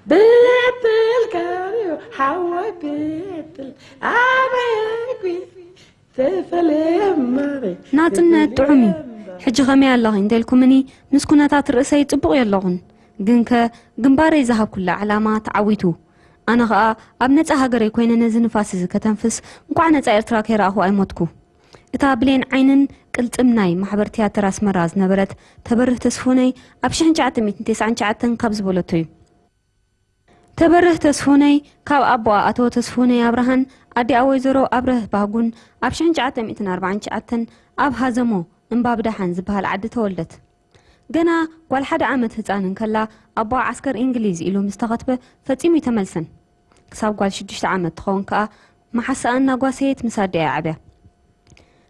ብለበልካዮ ሓወይ ብለበል ኣበይኩ ተፈለማሪ ናጽነት ጥዑም እዩ። ሕጂ ከመይ ኣለኺ እንተልኩምኒ፣ ምስ ኩነታት ርእሰይ ጽቡቕ የለኹን። ግንከ ግንባረይ ዝሃብኩላ ዕላማ ተዓዊቱ። ኣነ ኸኣ ኣብ ነጻ ሃገረይ ኮይነ ነዚ ንፋስ እዚ ከተንፍስ እንኳዕ ነጻ ኤርትራ ከይረኣኹ ኣይሞትኩ። እታ ብሌን ዓይንን ቅልጽም ናይ ማሕበር ትያትር ኣስመራ ዝነበረት ተበርህ ተስፉነይ ኣብ ሽሕን ትሽዓተ ሚእትን ተስዓን ትሽዓተን ካብ ዝበለቶ እዩ። ተበርህ ተስፉነይ ካብ ኣቦኣ ኣቶ ተስፉነይ ኣብርሃን ኣዲኣ ወይዘሮ ኣብረህ ባህጉን ኣብ ሽሕን ትሽዓተ ሚእትን ኣርባዓን ትሽዓተን ኣብ ሃዘሞ እምባብ ደሓን ዝበሃል ዓዲ ተወልደት። ገና ጓል ሓደ ዓመት ህጻን እንከላ ኣቦኣ ዓስከር እንግሊዝ ኢሉ ምስ ተኸትበ ፈጺሙ ኣይተመልሰን። ክሳብ ጓል ሽዱሽተ ዓመት ትኸውን ከኣ መሓሳኣ እናጓሰየት ምስ ኣዲኣ ይዓብያ።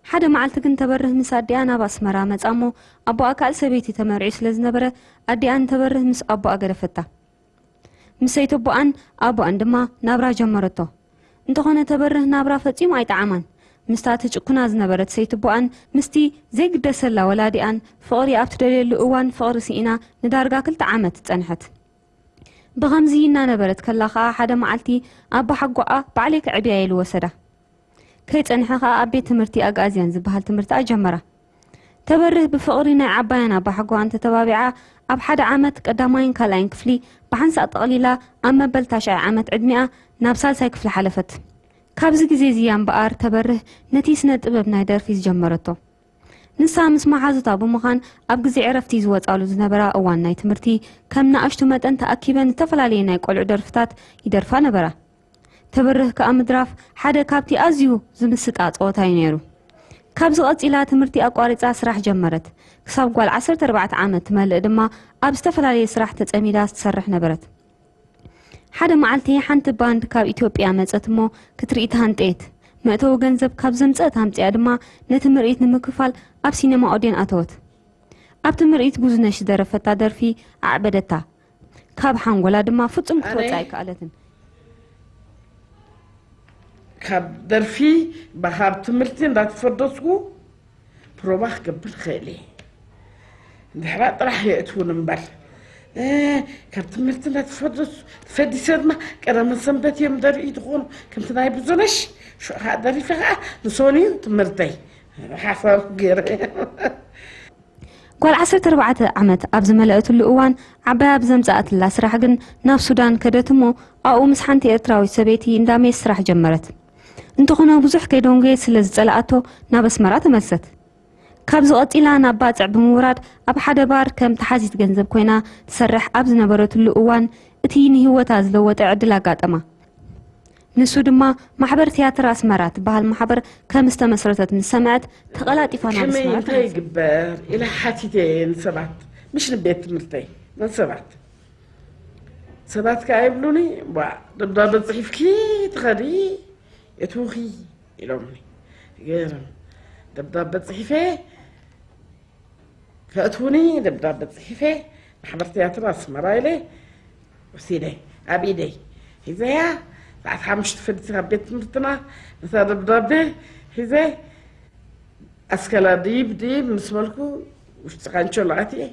ሓደ መዓልቲ ግን ተበርህ ምስ ኣዲኣ ናብ ኣስመራ መጻ እሞ ኣቦኣ ካልእ ሰበይቲ ተመርዕዩ ስለ ዝነበረ ኣዲኣ ንተበርህ ምስ ኣቦኣ ገደፈታ። ምስ ሰይተቦኣን ኣቦኣን ድማ ናብራ ጀመረቶ። እንተኾነ ተበርህ ናብራ ፈጺሙ ኣይጠዓማን። ምስታ ትጭኩና ዝነበረት ሰይትቦኣን ምስቲ ዘይግደሰላ ወላዲኣን ፍቕሪ ኣብ ትደልየሉ እዋን ፍቕሪ ስኢና ንዳርጋ ክልተ ዓመት ጸንሐት። ብኸምዚ እናነበረት ከላ ኸኣ ሓደ መዓልቲ ኣባሓጎኣ ባዕለይ ከዕብያ ኢሉ ወሰዳ። ከይጸንሐ ኸኣ ኣብ ቤት ትምህርቲ ኣግኣዝያን ዝበሃል ትምህርታ ጀመራ። ተበርህ ብፍቕሪ ናይ ዓባያን ኣባሓጎኣን ተተባቢዓ ኣብ ሓደ ዓመት ቀዳማይን ካልኣይን ክፍሊ ብሓንሳእ ጠቕሊላ ኣብ መበል ታሽዓይ ዓመት ዕድሚኣ ናብ ሳልሳይ ክፍሊ ሓለፈት። ካብዚ ግዜ እዚ እያ እምበኣር ተበርህ ነቲ ስነ ጥበብ ናይ ደርፊ ዝጀመረቶ። ንሳ ምስ መሓዙታ ብምዃን ኣብ ግዜ ዕረፍቲ ዝወጻሉ ዝነበራ እዋን ናይ ትምህርቲ ከም ንኣሽቱ መጠን ተኣኪበን ዝተፈላለየ ናይ ቆልዑ ደርፍታት ይደርፋ ነበራ። ተበርህ ከኣ ምድራፍ ሓደ ካብቲ ኣዝዩ ዝምስጣ ጸወታ እዩ ነይሩ። ካብዚ ቀጺላ ትምህርቲ ኣቋሪጻ ስራሕ ጀመረት። ክሳብ ጓል ዓሰርተ ኣርባዕተ ዓመት ትመልእ ድማ ኣብ ዝተፈላለየ ስራሕ ተጸሚዳ ትሰርሕ ነበረት። ሓደ መዓልቲ ሓንቲ ባንድ ካብ ኢትዮጵያ መጸት እሞ ክትርኢ ተሃንጠየት። መእተዊ ገንዘብ ካብ ዘምጸት ኣምጺኣ ድማ ነቲ ምርኢት ንምክፋል ኣብ ሲነማ ኦዴን ኣተወት። ኣብቲ ምርኢት ብዙነሽ ዝደረፈታ ደርፊ ኣዕበደታ። ካብ ሓንጎላ ድማ ፍጹም ክትወጽእ ኣይከኣለትን። ካብ ደርፊ ካብ ትምህርቲ እንዳተፈደስኩ ፕሮባ ክገብር ይኽእል እየ። እንድሕራ ጥራሕ የእትውን እምበር ካብ ትምህርቲ እንዳተፈደሱ ተፈዲሰ ድማ ቀዳመ ሰንበት እዮም ደርኢ ዝኾኑ ከምቲ ናይ ብዙነሽ ሽዑ ከዓ ደሪፈ ከዓ ንሶን እዩ ትምህርተይ ሓሳብ ገይረ። ጓል ዓሰርተ ኣርባዕተ ዓመት ኣብ ዝመለኣትሉ እዋን ዓባያ ብዘምጽኣትላ ስራሕ ግን ናብ ሱዳን ከደት እሞ ኣብኡ ምስ ሓንቲ ኤርትራዊት ሰበይቲ እንዳሜስ ስራሕ ጀመረት። እንተኾነ ብዙሕ ከይደንጎየት ስለ ዝጸልኣቶ ናብ ኣስመራ ተመልሰት። ካብዚ ቀጺላ ናብ ባጽዕ ብምውራድ ኣብ ሓደ ባር ከም ተሓዚት ገንዘብ ኮይና ትሰርሕ ኣብ ዝነበረትሉ እዋን እቲ ንህይወታ ዝለወጠ ዕድል ኣጋጠማ። ንሱ ድማ ማሕበር ትያትር ኣስመራ ትበሃል ማሕበር ከም ዝተመስረተት ምስ ሰምዐት ተቐላጢፋ ናብ ከመይ ኣስመራ እንታይ ተመልሰት። ይግበር ኢለ ሓቲተ እየ ንሰባት ምሽ ንቤት ትምህርተይ ንሰባት ሰባት ከዓ ይብሉኒ ዋ ደብዳበ ፅሒፍኪ ትኸዲ የትውኺ ኢሎምኒ ገርም ደብዳበ ፅሒፈ ከእትውኒ ደብዳበ ፅሒፈ ማሕበር ትያትር ኣስመራ ኢለ ወሲደ ኣብ ኢደይ ሒዘያ ሰዓት ሓሙሽተ ፈዲሰ ካብ ቤት ትምህርትና ነታ ደብዳቤ ሒዘ ኣስከላ ድይብ ድይብ ምስ በልኩ ውሽጢ ካንቸሎ ኣትየ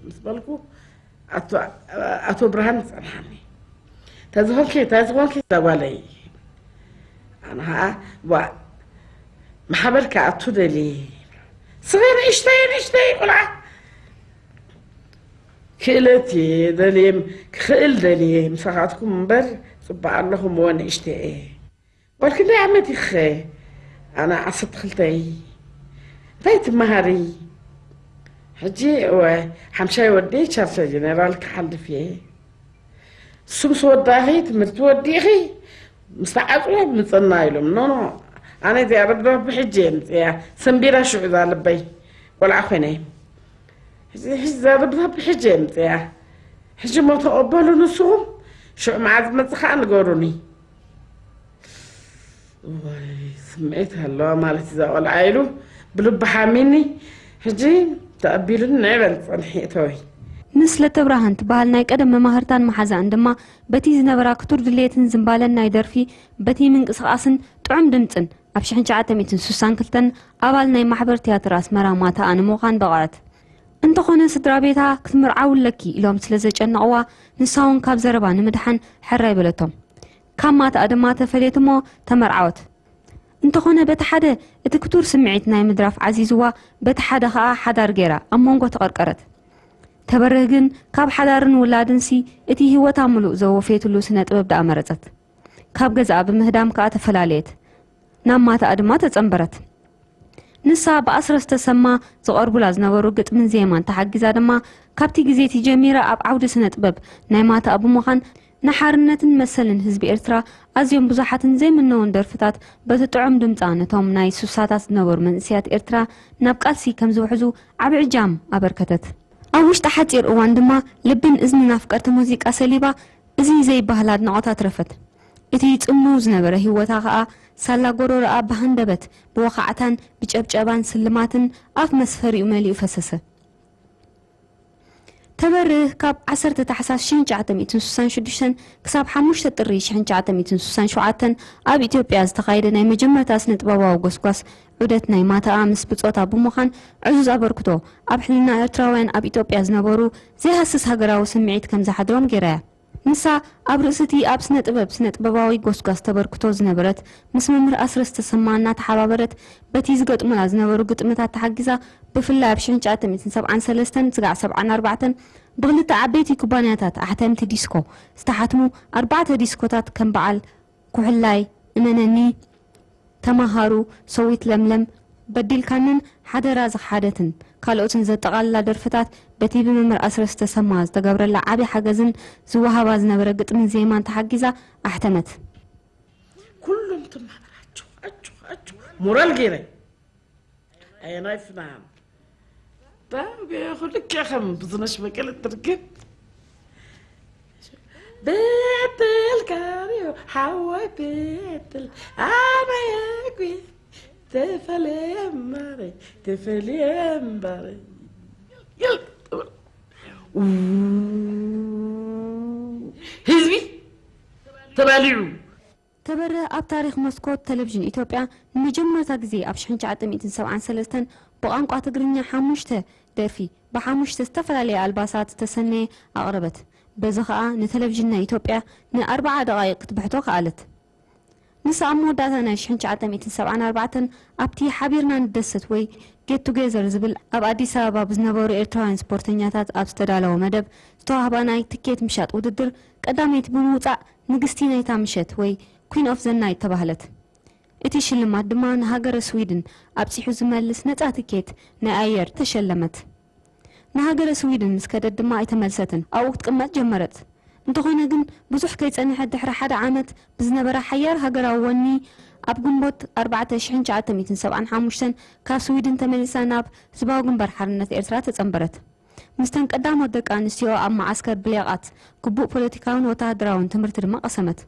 ምስ በልኩ ኣቶ ብርሃን ጸንሓኒ ተዝኾንኪ እንታይ ዝኾንኪ ዛጓለይ ኣነ ኸዓ ዋ ማሕበር ክኣቱ ደልየ ስኺ ንእሽተይ ንእሽተይ ቆልዓ ክእለት እየ ደልየ ክኽእል ደልየ ምሳኻትኩም እምበር ፅቡቅ ኣለኹም እወ ንእሽተይ እየ ጓል ክንደይ ዓመት ኢኺ ኣነ ዓሰርተ ክልተ እየ እንታይ ትመሃሪ ሕጂ እወ ሓምሻይ ወዲ ቻርቸ ጀነራል ክሓልፍ እየ እሱ ምስ ወዳኺ ትምህርቲ ወዲእኺ ምስ ተዓፅወ ምፅና ኢሎም ኖኖ ኣነ እዚኣ ደብዳብ ብሕጂ እየ ምፅያ ሰንቢራ ሽዑ እዛ ልበይ ቆልዓ ኮይነ ሕዚ ሕዚ እዛ ደብዳብ ብሕጂ እየ ምፅያ ሕጂ ሞ ተቐበሉ ንስኹም ሽዑ መዓዝ መፅ ከዓ ንገሩኒ እዋይ ስምዒት ኣለዋ ማለት እዛ ቆልዓ ኢሉ ብልቢ ሓሚኒ ሕጂ ተቐቢሉኒ ንዕበል ፀንሒ እተወይ ምስ ለተብርሃን ትበሃል ናይ ቀደም መማህርታን መሓዛኣን ድማ በቲ ዝነበራ ክቱር ድሌትን ዝንባለን ናይ ደርፊ በቲ ምንቅስቓስን ጥዑም ድምጽን ኣብ ሽሕን ትሽዓተ ሚእትን ስሳን ክልተን ኣባል ናይ ማሕበር ትያትር ኣስመራ ማታኣ ንምዃን በቕዐት። እንተኾነ ስድራ ቤታ ክትምርዓዊ ኣለኪ ኢሎም ስለ ዘጨነቕዋ፣ ንሳ እውን ካብ ዘረባ ንምድሓን ሕራይ በለቶም። ካብ ማታኣ ድማ ተፈልየት እሞ ተመርዓወት። እንተኾነ በቲ ሓደ እቲ ክቱር ስምዒት ናይ ምድራፍ ዓዚዝዋ፣ በቲ ሓደ ኸኣ ሓዳር ገይራ ኣብ መንጎ ተቐርቀረት። ተበርህ ግን ካብ ሓዳርን ውላድንሲ እቲ ህይወታ ምሉእ ዘወፈየትሉ ስነ ጥበብ ደኣ መረጸት። ካብ ገዛኣ ብምህዳም ከኣ ተፈላለየት። ናብ ማታኣ ድማ ተጸንበረት። ንሳ ብኣስረስ ተሰማ ዝቐርቡላ ዝነበሩ ግጥምን ዜማን ተሓጊዛ ድማ፣ ካብቲ ግዜ እቲ ጀሚራ ኣብ ዓውዲ ስነ ጥበብ ናይ ማታኣ ብምዃን፣ ንሓርነትን መሰልን ህዝቢ ኤርትራ ኣዝዮም ብዙሓትን ዘይምነውን ደርፍታት በቲ ጥዑም ድምጻ ነቶም ናይ ሱሳታት ዝነበሩ መንእሰያት ኤርትራ ናብ ቃልሲ ከም ዝውሕዙ ዓቢ እጃም ኣበርከተት። ኣብ ውሽጢ ሓጺር እዋን ድማ ልብን እዝንን ኣፍቀርቲ ሙዚቃ ሰሊባ፣ እዚ ዘይበሃል ኣድናቖት ኣትረፈት። እቲ ጽምው ዝነበረ ህይወታ ኸኣ ሳላ ጎረሮኣ ብሃንደበት፣ ብወኻዕታን ብጨብጨባን ስልማትን ኣፍ መስፈሪኡ መሊኡ ፈሰሰ። ተበርህ ካብ ዓሰርተ ታሕሳስ ሽሕን ትሽዓተ ሚእትን ስሳን ሽዱሽተን ክሳብ ሓሙሽተ ጥሪ ሽሕን ትሽዓተ ሚእትን ስሳን ሸውዓተን ኣብ ኢትዮጵያ ዝተኻየደ ናይ መጀመርታ ስነ ጥበባዊ ጎስጓስ ዑደት ናይ ማታኣ ምስ ብጾታ ብምዃን ዕዙዝ ኣበርክቶ ኣብ ሕልና ኤርትራውያን ኣብ ኢትዮጵያ ዝነበሩ ዘይሃስስ ሃገራዊ ስምዒት ከም ዝሓድሮም ገይራ እያ። ንሳ ኣብ ርእሲ እቲ ኣብ ስነ ጥበብ ስነ ጥበባዊ ጎስጓስ ተበርክቶ ዝነበረት ምስ መምህር ኣስረስ ተሰማ እናተሓባበረት በቲ ዝገጥሙላ ዝነበሩ ግጥምታት ተሓጊዛ ብፍላይ ኣብ ሽሕን ትሽዓተ ሚእትን ሰብዓን ሰለስተን ስጋዕ ሰብዓን ኣርባዕተን ብኽልተ ዓበይቲ ኩባንያታት ኣሕተምቲ ዲስኮ ዝተሓትሙ ኣርባዕተ ዲስኮታት ከም በዓል ኩሕላይ፣ እመነኒ፣ ተማሃሩ፣ ሰዊት ለምለም፣ በዲልካንን ሓደራ ዝኸሓደትን ካልኦትን ዘጠቓልላ ደርፍታት በቲ ብመምህር ኣስረስ ተሰማ ዝተገብረላ ዓቢ ሓገዝን ዝወሃባ ዝነበረ ግጥምን ዜማን ተሓጊዛ ኣሕተመት። ኩሎም ትማሃር ኣጆኽ ኣጆኽ ኣጆኽ ሞራል ገይረ ኣየናይ ፍናን ዳቤኹ ልክዕ ከም ብዙነሽ በቀለ ትርክብ ቤትል ካርዮ ሓወይ ቤትል ኣበየ ጒ ተፈልየ እምበረ ተፈልየ እምበረ ህዝቢ ተባሊዑ ተበርህ ኣብ ታሪኽ መስኮት ቴሌቪዥን ኢትዮጵያ ንመጀመርታ ግዜ ኣብ ሽሕን ትሽዓተ ሚእትን ሰብዓን ሰለስተን ብቋንቋ ትግርኛ ሓሙሽተ ደርፊ ብሓሙሽተ ዝተፈላለየ ኣልባሳት ዝተሰነየ ኣቕረበት። በዚ ኸኣ ንቴሌቪዥን ናይ ኢትዮጵያ ንኣርብዓ ደቓይቕ ክትብሕቶ ከኣለት። ንሳ ኣብ መወዳእታ ናይ ሽሕን ትሽዓተ ሚእትን ሰብዓን ኣርባዕተን ኣብቲ ሓቢርና ንደሰት ወይ ጌት ቱጌዘር ዝብል ኣብ ኣዲስ ኣበባ ብዝነበሩ ኤርትራውያን ስፖርተኛታት ኣብ ዝተዳለወ መደብ ዝተዋህባ ናይ ትኬት ምሻጥ ውድድር ቀዳመይቲ ብምውጻእ ንግስቲ ናይታ ምሸት ወይ Queen of the Night ተባህለት። እቲ ሽልማት ድማ ንሃገረ ስዊድን ኣብጺሑ ዝመልስ ነጻ ትኬት ናይ ኣየር ተሸለመት። ንሃገረ ስዊድን ምስ ከደት ድማ ኣይተመልሰትን፣ ኣብኡ ክትቅመጥ ጀመረት። እንተኾነ ግን ብዙሕ ከይጸንሐት ድሕሪ ሓደ ዓመት ብዝነበራ ሓያል ሃገራዊ ወኒ ኣብ ግንቦት ኣርባዕተ ሽሕን ትሽዓተ ሚእትን ሰብዓን ሓሙሽተን ካብ ስዊድን ተመሊሳ ናብ ህዝባዊ ግንባር ሓርነት ኤርትራ ተጸንበረት። ምስተን ቀዳሞት ደቂ ኣንስትዮ ኣብ መዓስከር ብሌቓት ግቡእ ፖለቲካውን ወተሃደራውን ትምህርቲ ድማ ቀሰመት።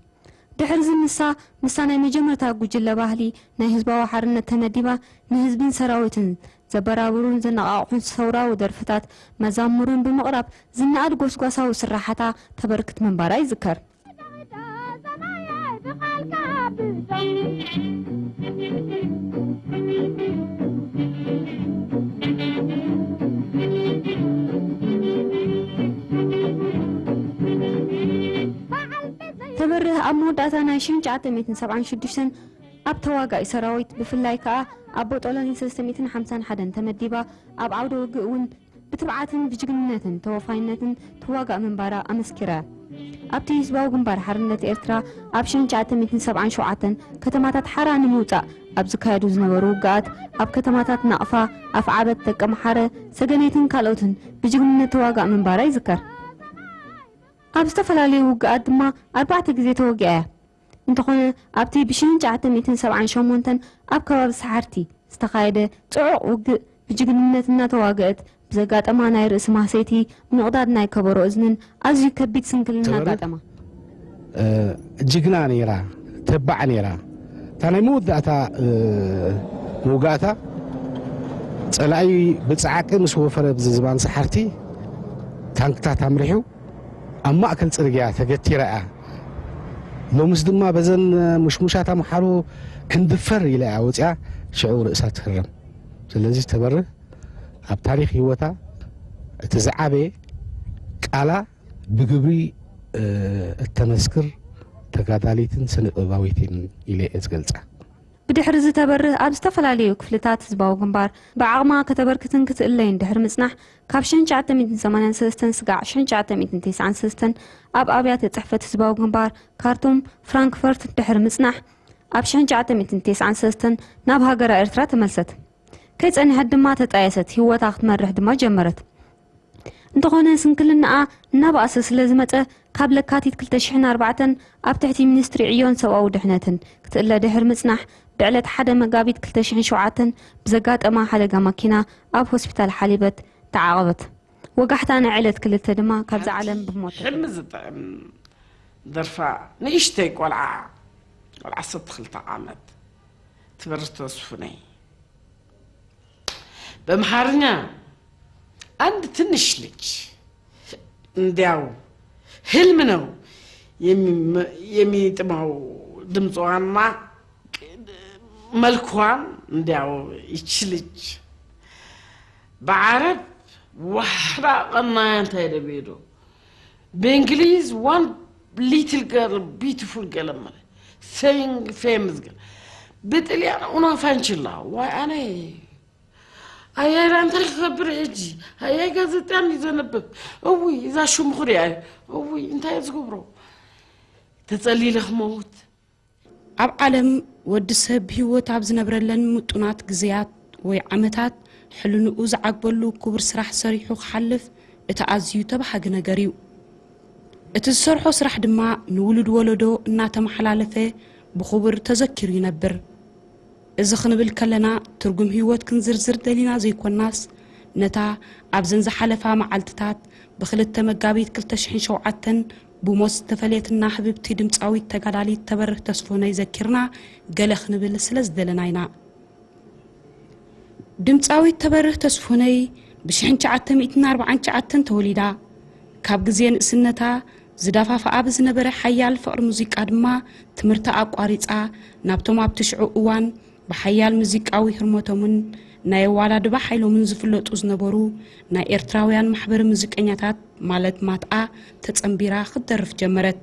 ድሕርዚ ንሳ ምስታ ናይ መጀመርታ ጉጅለ ባህሊ ናይ ህዝባዊ ሓርነት ተመዲባ ንህዝብን ሰራዊትን ዘበራብሩን ዘነቓቕሑን ሰውራዊ ደርፍታት መዛሙርን ብምቕራብ ዝነኣድ ጎስጓሳዊ ስራሓታ ተበርክት ምንባራ ይዝከር። ተበርህ ኣብ መወዳእታ ናይ ሽሕን ትሽዓተ ሚእትን ሰብዓን ሽዱሽተን ኣብ ተዋጋኢ ሰራዊት ብፍላይ ከኣ ኣብ ቦጦሎኒ ሰለስተ ሚእትን ሓምሳን ሓደን ተመዲባ ኣብ ዓውደ ውግእ እውን ብትብዓትን ብጅግንነትን ተወፋይነትን ትዋጋእ ምንባራ ኣመስኪራ። ኣብቲ ህዝባዊ ግንባር ሓርነት ኤርትራ ኣብ ሽሕን ትሽዓተ ሚእትን ሰብዓን ሸውዓተን ከተማታት ሓራ ንምውጻእ ኣብ ዝካየዱ ዝነበሩ ውግኣት ኣብ ከተማታት ናቕፋ፣ ኣፍዓበት፣ ደቀምሓረ፣ ሰገነይትን ካልኦትን ብጅግንነት ትዋጋእ ምንባራ ይዝከር። ኣብ ዝተፈላለዩ ውግኣት ድማ ኣርባዕተ ግዜ ተወጊኣ እያ። እንተኾነ ኣብቲ ብ ሽሕን ትሽዓተ ሚእትን ሰብዓን ሸሞንተን ኣብ ከባቢ ሰሓርቲ ዝተኻየደ ጽዑቕ ውግእ ብጅግንነት እናተዋገእት ብዘጋጠማ ናይ ርእሲ ማህሰይቲ ምቕዳድ ናይ ከበሮ እዝንን ኣዝዩ ከቢድ ስንክልን ኣጋጠማ። ጅግና ነይራ፣ ተባዕ ነይራ። እታ ናይ መወዳእታ መውጋእታ ጸላኢ ብጻዕቂ ምስ ወፈረ ኣብዚ ዝባን ሰሓርቲ ታንክታት ኣምሪሑ ኣብ ማእከል ጽርግያ ተገቲራ እያ። ሎምስ ድማ በዘን ሙሽሙሻት ኣምሓሩ ክንድፈር ኢላ እያ ወጺኣ ሽዑ ርእሳ ትህረም። ስለዚ ተበርህ ኣብ ታሪኽ ህይወታ እቲ ዝዓበየ ቃላ ብግብሪ እተመስክር ተጋዳሊትን ስነ ጥበባዊትን ኢለ እየ ዝገልጻ። ብድሕሪ እዚ ተበርህ ኣብ ዝተፈላለዩ ክፍልታት ህዝባዊ ግንባር ብዓቕማ ከተበርክትን ክትእለይን ድሕሪ ምጽናሕ ካብ ሽሕን ትሽዓተ ሚእትን ሰማንያን ሰለስተን ስጋዕ ሽሕን ትሽዓተ ሚእትን ተስዓን ሰለስተን ኣብ ኣብያተ ጽሕፈት ህዝባዊ ግንባር ካርቱም፣ ፍራንክፈርት ድሕሪ ምጽናሕ ኣብ ሽሕን ትሽዓተ ሚእትን ተስዓን ሰለስተን ናብ ሃገራ ኤርትራ ተመልሰት። ከይጸንሐት ድማ ተጣየሰት፣ ህይወታ ክትመርሕ ድማ ጀመረት። እንተኾነ ስንክልናኣ እናበኣሰ ስለ ዝመጸ ካብ ለካቲት ክልተ ሽሕን ኣርባዕተን ኣብ ትሕቲ ሚኒስትሪ ዕዮን ሰብኣዊ ድሕነትን ክትእለ ድሕሪ ምጽናሕ ብዕለት ሓደ መጋቢት ክልተ ሽሕን ሸውዓተን ብዘጋጠማ ሓደጋ ማኪና ኣብ ሆስፒታል ሓሊበት ተዓቐበት። ወጋሕታ ናይ ዕለት ክልተ ድማ ካብዛ ዓለም ብሞት ተፈለየት። ሕልሚ ዝጥዕም ደርፋ ንእሽተይ ቆልዓ ቆልዓ ዓሰርተ ክልተ ዓመት ትበርህ ተስፉነይ በምሓርኛ አንድ ትንሽ ልጅ እንዲያው ህልም ነው የሚጥመው ድምፅዋንና መልኳን እንዲያው ይች ልጅ በዓረብ ዋሕዳ ቀናያ እንታይ ደቤዶ ብእንግሊዝ one little girl beautiful ገለ ማለት saying famous ገለ ብጥልያን una fancilla ዋይ ኣነ ኣያይ እንታይ ክገብር ሕጂ ኣያይ ጋዜጣ እዩ ዘንብብ እውይ እዛ ሽሙ ክሪኣ እዩ እውይ እንታይ ዝገብሮ ተጸሊለ ክመውት ኣብ ዓለም ወዲ ሰብ ህይወት ኣብ ዝነብረለን ምጡናት ግዜያት ወይ ዓመታት ሕልንኡ ዝዓግበሉ ክቡር ስራሕ ሰሪሑ ክሓልፍ እቲ ኣዝዩ ተባሃጊ ነገር እዩ። እቲ ዝሰርሖ ስራሕ ድማ ንውሉድ ወለዶ እናተመሓላለፈ ብኽቡር ተዘኪሩ ይነብር። እዚ ክንብል ከለና ትርጉም ህይወት ክንዝርዝር ደሊና ዘይኮናስ ነታ ኣብዘን ዝሓለፋ መዓልትታት ብክልተ መጋቢት ክልተ ሽሕን ሸውዓተን ብሞት ዝተፈለየትና ህብብቲ ድምፃዊት ተጋዳሊት ተበርህ ተስፎነይ ዘኪርና ገለ ክንብል ስለ ዝደለና ኢና። ድምፃዊት ተበርህ ተስፎነይ ብ ሽሕን ትሽዓተ ሚእትን ኣርባዓን ትሽዓተን ተወሊዳ። ካብ ግዜ ንእስነታ ዝዳፋፍኣ ብዝነበረ ሓያል ፍቕሪ ሙዚቃ ድማ ትምህርታ ኣቋሪፃ ናብቶም ኣብቲ ሽዑ እዋን ብሓያል ሙዚቃዊ ህርመቶምን ናይ ኣወዳድባ ሓይሎምን ዝፍለጡ ዝነበሩ ናይ ኤርትራውያን ማሕበር ሙዚቀኛታት ማለት ማትኣ ተጸንቢራ ክትደርፍ ጀመረት።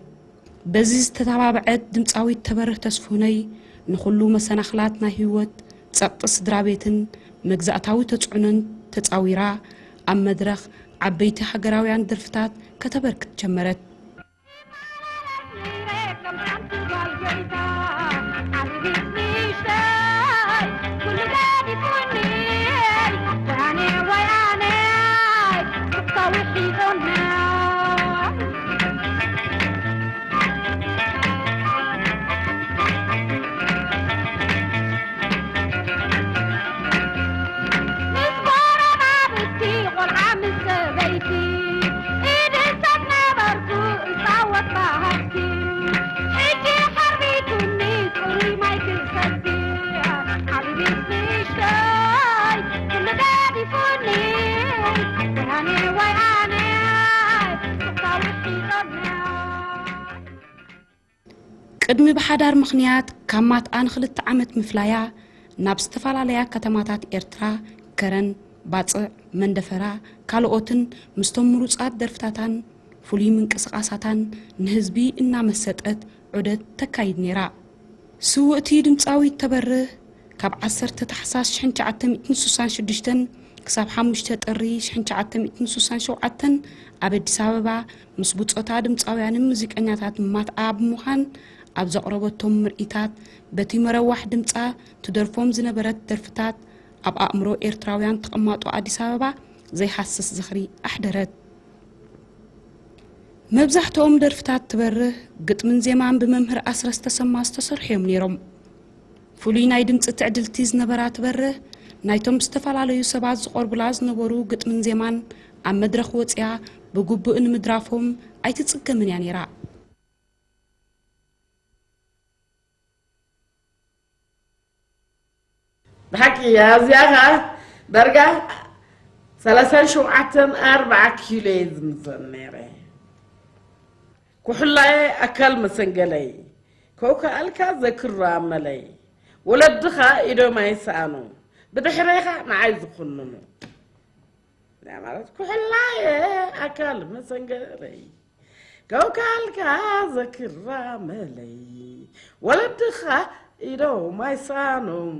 በዚ ዝተተባብዐት ድምጻዊት ተበርህ ተስፉነይ ንኹሉ መሰናኽላት ናይ ህይወት፣ ጸቕጢ ስድራ ቤትን መግዛእታዊ ተጽዕኖን ተጻዊራ ኣብ መድረኽ ዓበይቲ ሃገራውያን ደርፍታት ከተበርክት ጀመረት። ቅድሚ ብሓዳር ምኽንያት ካብ ማትኣ ንኽልተ ዓመት ምፍላያ ናብ ዝተፈላለያ ከተማታት ኤርትራ ከረን፣ ባጽዕ፣ መንደፈራ ካልኦትን ምስቶም ምሩጻት ደርፍታታን ፍሉይ ምንቅስቓሳታን ንህዝቢ እናመሰጠት ዑደት ተካይድ ነይራ። ስውእቲ ድምጻዊት ተበርህ ካብ ዓሰርተ ታሕሳስ ሽሕን ትሽዓተ ሚእትን ስሳን ሽዱሽተን ክሳብ ሓሙሽተ ጥሪ ሽሕን ትሽዓተ ሚእትን ስሳን ሸውዓተን ኣብ ኣዲስ ኣበባ ምስ ብጾታ ድምጻውያንን ሙዚቀኛታት ማትኣ ብምዃን ኣብ ዘቕረበቶም ምርኢታት በቲ መረዋሕ ድምጻ ትደርፎም ዝነበረት ደርፍታት ኣብ ኣእምሮ ኤርትራውያን ተቐማጦ ኣዲስ ኣበባ ዘይሃስስ ዝኽሪ ኣሕደረት። መብዛሕትኦም ደርፍታት ትበርህ ግጥምን ዜማን ብመምህር ኣስረስ ተሰማ ዝተሰርሑ እዮም ነይሮም። ፍሉይ ናይ ድምፂ ትዕድልቲ ዝነበራ ትበርህ ናይቶም ዝተፈላለዩ ሰባት ዝቐርቡላ ዝነበሩ ግጥምን ዜማን ኣብ መድረኽ ወፂኣ ብግቡእ ንምድራፎም ኣይትፅገምን እያ ነይራ። ብሓቂ እያ እዚኣ ኸዓ ዳርጋ ሰላሳን ሸውዓተን ኣርባዓ ኪሎ እየ ዝምዘን ነይረ ኩሕላየ ኣካል መሰንገለይ ከውከኣልካ ዘክሩ ኣመለይ ወለድኻ ኢዶም ኣይሰኣኑ ብድሕረይኻ ንዓይ ዝኹንኑ ማለት ኩሕላየ ኣካል መሰንገረይ፣ ከውካልካ ዘክራመለይ፣ ወለድኻ ኢዶም ኣይሳኖም፣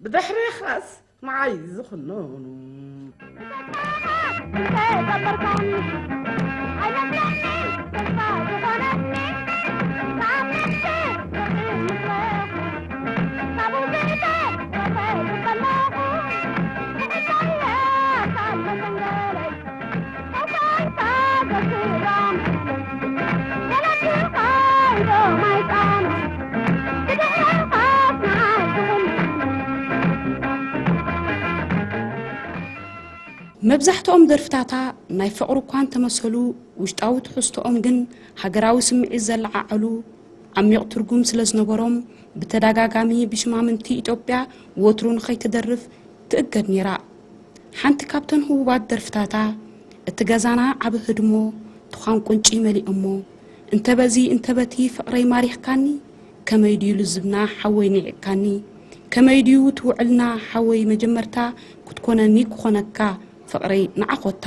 ብድሕሬኻስ ንዓይ ዝኽነኑ። መብዛሕትኦም ደርፍታታ ናይ ፍቕሪ እኳ እንተመሰሉ፣ ውሽጣዊ ትሕዝቶኦም ግን ሃገራዊ ስምዒት ዘለዓዕሉ ዓሚቕ ትርጉም ስለ ዝነበሮም፣ ብተደጋጋሚ ብሽማምንቲ ኢትዮጵያ ወትሩ ንኸይትደርፍ ትእገድ ነይራ። ሓንቲ ካብተን ህቡባት ደርፍታታ፣ እቲ ገዛና ዓቢ ህድሞ፣ ትዃን ቁንጪ መሊኦሞ፣ እንተ በዚ እንተ በቲ ፍቕረይ ማሪኽካኒ፣ ከመይ ድዩ ልዝብና ሓወይ ንዒቕካኒ፣ ከመይ ድዩ ትውዕልና ሓወይ መጀመርታ ክትኮነኒ ክኾነካ ፍቕረይ ንዓኾታ።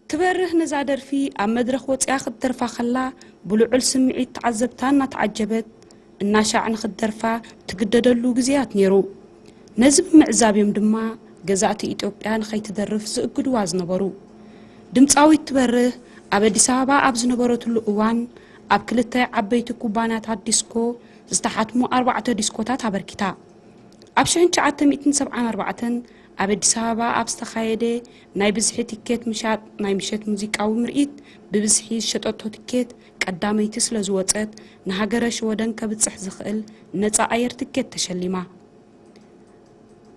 ትበርህ ነዛ ደርፊ ኣብ መድረኽ ወጺኣ ክትደርፋ ከላ፣ ብልዑል ስምዒት ተዓዘብታ እናተዓጀበት፣ እናሻዕ ንኽትደርፋ ትግደደሉ ግዜያት ነይሩ። ነዚ ብምዕዛብ እዮም ድማ ገዛእቲ ኢትዮጵያ ንኸይትደርፍ ዝእግድዋ ዝነበሩ። ድምጻዊት ትበርህ ኣብ ኣዲስ ኣበባ ኣብ ዝነበረትሉ እዋን፣ ኣብ ክልተ ዓበይቲ ኩባንያታት ዲስኮ ዝተሓትሙ ኣርባዕተ ዲስኮታት ኣበርኪታ። ኣብ ሽሕን ትሽዓተ ሚእትን ሰብዓን ኣርባዕተን ኣብ ኣዲስ ኣበባ ኣብ ዝተኻየደ ናይ ብዝሒ ቲኬት ምሻጥ ናይ ምሸት ሙዚቃዊ ምርኢት ብብዝሒ ዝሸጠቶ ቲኬት ቀዳመይቲ ስለ ዝወጸት ንሃገረ ሸወደን ከብጽሕ ዝኽእል ነጻ ኣየር ቲኬት ተሸሊማ።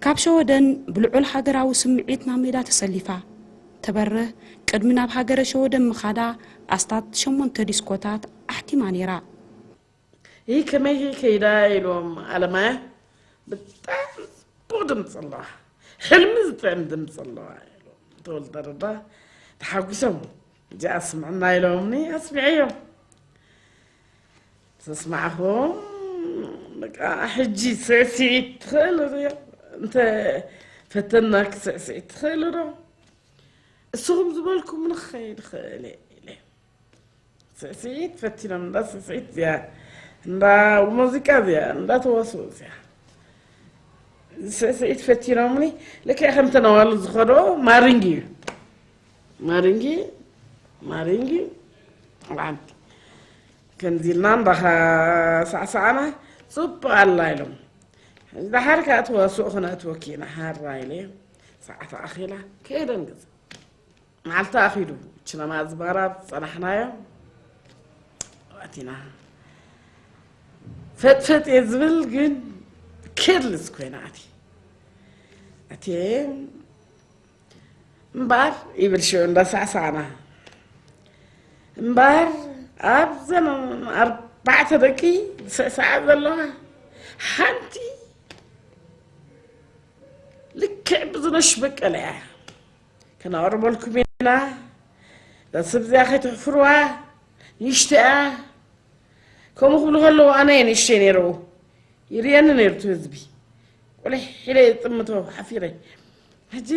ካብ ሸወደን ብልዑል ሃገራዊ ስምዒት ናብ ሜዳ ተሰሊፋ። ተበርህ ቅድሚ ናብ ሃገረ ሸወደን ምኻዳ ኣስታት ሸሞንተ ዲስኮታት ኣሕቲማ ነይራ። ይህ ከመይ ከይዳ ኢሎም ኣለማያ ብጣዕሚ ጽቡቕ ድምፂ ኣለዋ፣ ሕልሚ ዝጥዕም ድምፂ ኣለዋ ኢሎም ተወልደ ረዳ ተሓጒሶም። እዚኣ ስምዕና ኢሎምኒ ኣስሚዐዮም። ተስማዕኹም በቃ ሕጂ ስዕስዒት ትኽእል ዶ? እንተ ፈተና ክስዕስዒት ትኽእል ዶ? እስኹም ዝበልኩም ንኽኸይድ ይኽእል እየ ኢለ። ስዕስዒት ፈቲኖም፣ እንዳ ስዕስዒት እዚኣ፣ እንዳ ሙዚቃ እዚኣ፣ እንዳ ተዋስኦ እዚኣ። ስዕስዒት ፈቲኖምኒ፣ ልክዕ ከምተን ኣዋልድ ዝኸድኦ ማሪንግ እዩ። ማሪንግ፣ ማሪንግ፣ ሓንቲ ከምዚ ኢልና እንዳኻ ሳዕሳዕና፣ ጽቡቕ ኣላ ኢሎም። ሕጂ ደሓር ከኣ ተዋስኦ ክነእትወኪ ኢና፣ ሓራ ኢለ፣ ሰዓት ኣኺላ፣ ከይደን ገዛ። መዓልቲ ኣኺሉ፣ ችነማ ዝባራ ዝጸናሕናዮ፣ ኣቲና። ፈጥፈጥ እየ ዝብል ግን፣ ኬርልስ ኮይና ኣቲ። ኣቲ፣ እምበኣር፣ ይብል ሽዑ እንዳሳዕሳዕና። እምበኣር፣ ኣብዘን ኣርባዕተ ደቂ ዝስዕስዓ ዘለዋ፣ ሓንቲ ልክዕ ብዙነሽ በቀለ እያ። ከነቕርበልኩም ኢና። እዛ ሰብ እዚኣ ከይትሕፍርዋ፣ ንእሽቶ እያ። ከምኡ ክብሉ ከለዉ ኣነ እየ ንእሽተይ ነይረ። ይርእየኒ ነይሩ እቲ ህዝቢ። ቁሊሕ ኢለ እየ ዝጥምቶ ሓፊረ። ሕጂ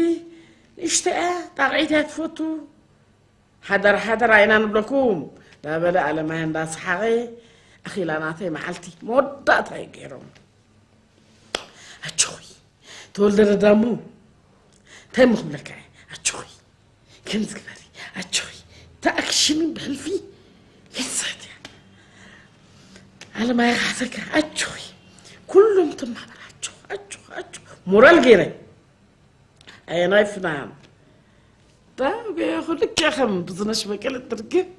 ንእሽቶ እያ፣ ጣቕዒት እያ ትፈቱ። ሓደራ ሓደራ ኢና ንብለኩም፣ እንዳበለ ኣለማያ እንዳሰሓቐ ኣኺላ ናተይ መዓልቲ መወዳእታ እዩ ገይሮም። ኣጆኺ ተወልደ ረዳ እሞ እንታይ እሞ ክብለካ እየ? ኣጆኺ ከምዚ ግበሪ፣ ኣጆኺ ተኣክሽኒ ብሕልፊ ክትስሕት እያ። ኣለማያ ክሓተካ ኣጆኺ ኩሎም ተማሕበር ኣጆኽ ኣጆኽ ኣጆኽ ሞራል ገይረ። ኣየናይ ፍናን ዳንጎ ይኹ ልክዕ ከም ብዙነሽ በቀለ ትርግም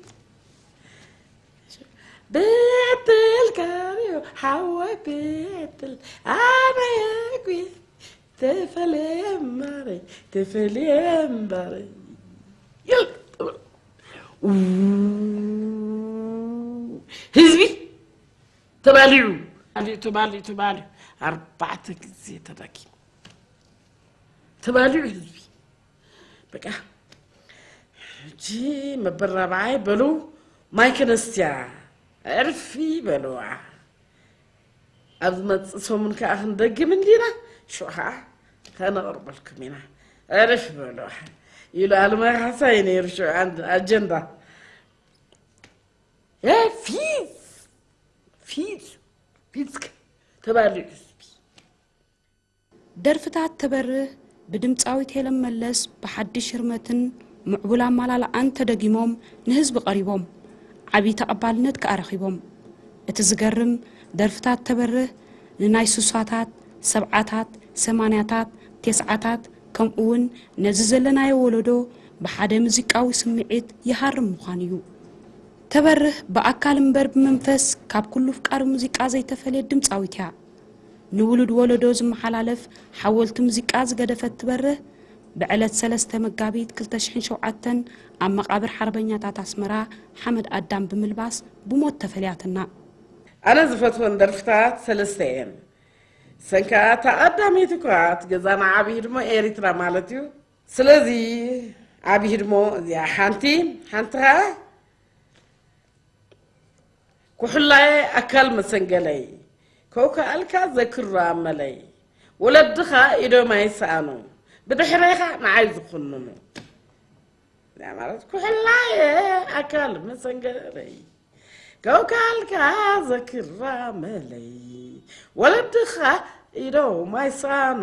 ቤትል ካሪዮ ሓወይ ቤትል ኣናየጉ ተፈለ እምባረይ ተፈለ እምባረይ ይል ኡ ህዝቢ ተባሊዑ ተባሊዑ ተባሊዑ ኣርባዕተ ግዜ ተዳኪሙ ተባሊዑ ህዝቢ በቃ ሕጂ መበል ራብዓይ በሉ ማይ ከነስትያ ዕርፊ በልዋ ኣብ ዝመፅእ ሰሙን ከዓ ክንደግም እንዲና ሽዑ ከዓ ከነቕርበልኩም ኢና ዕርፊ በልዋ ኢሉ ኣለማይ ካሕሳይ ነይሩ ሽዑ ኣጀንዳ ፊዝ ፊዝ ፊዝ ተባሊዑ ህዝቢ ደርፍታት ተበርህ ብድምፃዊት ሄለን መለስ ብሓድሽ ህርመትን ምዕቡል ኣማላልኣን ተደጊሞም ንህዝቢ ቀሪቦም። ዓብዪ ተቐባልነት ከኣ ረኺቦም። እቲ ዝገርም ደርፍታት ተበርህ ንናይ ሱሳታት፣ ሰብዓታት፣ ሰማንያታት፣ ቴስዓታት ከምኡ እውን ነዚ ዘለናዮ ወለዶ ብሓደ ሙዚቃዊ ስምዒት ይሃርም ምዃኑ እዩ። ተበርህ ብኣካል እምበር ብመንፈስ ካብ ኩሉ ኣፍቃሪ ሙዚቃ ዘይተፈልየት ድምፃዊት እያ። ንውሉድ ወለዶ ዝመሓላለፍ ሓወልቲ ሙዚቃ ዝገደፈት ትበርህ፣ ብዕለት ሰለስተ መጋቢት ክልተ ሽሕን ሸውዓተን ኣብ መቓብር ሓርበኛታት ኣስመራ ሓመድ ኣዳም ብምልባስ ብሞት ተፈልያትና። ኣነ ዝፈትወን ደርፍታት ሰለስተ እየን። ሰንካ እታ ቀዳመይቲ እኳ እቲ ገዛና ዓብዪ ህድሞ ኤሪትራ ማለት እዩ። ስለዚ ዓብዪ ህድሞ እዚኣ ሓንቲ፣ ሓንቲ ኸዓ ኩሕላየ ኣካል መሰንገለይ፣ ከውካኣልካ ዘክሩ ኣመለይ፣ ወለድኻ ኢዶም ኣይሰኣኑ፣ ብድሕሬኻ ንዓይ ዝኹንኑ። እዚኣ ማለት ኩሕላየ ኣካል መሰንገለይ፣ ከውካኣልካ ዘክሩ ኣመለይ፣ ወለድኻ ኢዶም ኣይሰኣኑ፣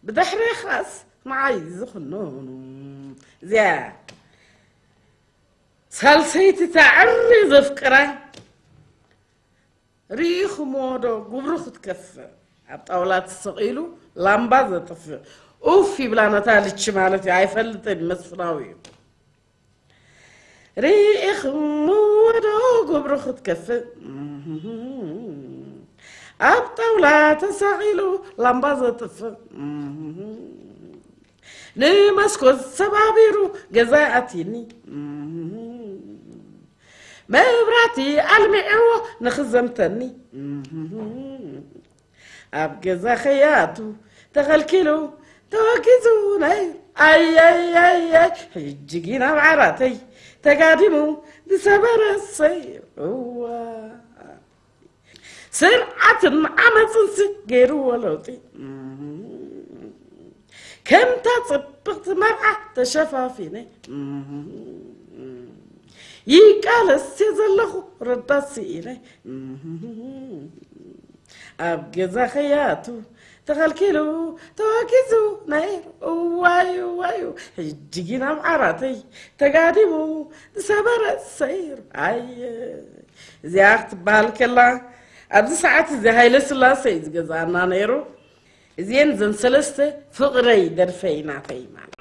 ብድሕሬኻስ ንዓይ ዝኹንኑ። እዚኣ ሳልሰይቲ ታዕሪ ዘፍቅራ ርኢኹሞ ዶ ጉብሩ ክትከፍእ ኣብ ጣውላ ተሰቒሉ ላምባ ዘጥፍእ ኡፍ ይብላ ነታ ልቺ ማለት እዩ ኣይፈልጥን መስፍናዊ እዩ ርኢኹሞ ዶ ጉብሩ ክትከፍእ ኣብ ጣውላ ተሰቒሉ ላምባ ዘጥፍእ ንመስኮት ሰባቢሩ ገዛይ ኣትዩኒ መብራቲ ኣልሚዕዎ ንኽዘምተኒ ኣብ ገዛ ኸያቱ ተኸልኪሉ ተወጊዙ ናይ ኣየየየ ሕጂ ግን ኣብ ዓራተይ ተጋዲሙ ዝሰበረሰይ እዋ ስርዓትን ዓመፅንሲ ገይርዎ ለውጢ ከምታ ፅብቕቲ መርዓ ተሸፋፊነ ይቃለስ ዘለኹ ረዳት ስኢነ ኣብ ገዛ ኸያቱ ተኸልኪሉ ተወጊዙ ነይሩ እዋይ እዋይ ሕጂ ግን ኣብ ዓራተይ ተጋዲሙ ዝሰበረ ሰይሩ ኣየ እዚኣ ክትበሃል ከላ ኣብዚ ሰዓት እዚ ሃይለ ስላሰ እዩ ዝገዝኣና ነይሩ እዚኤን ዘን ሰለስተ ፍቕረይ ደርፈይ ናተይ ማለት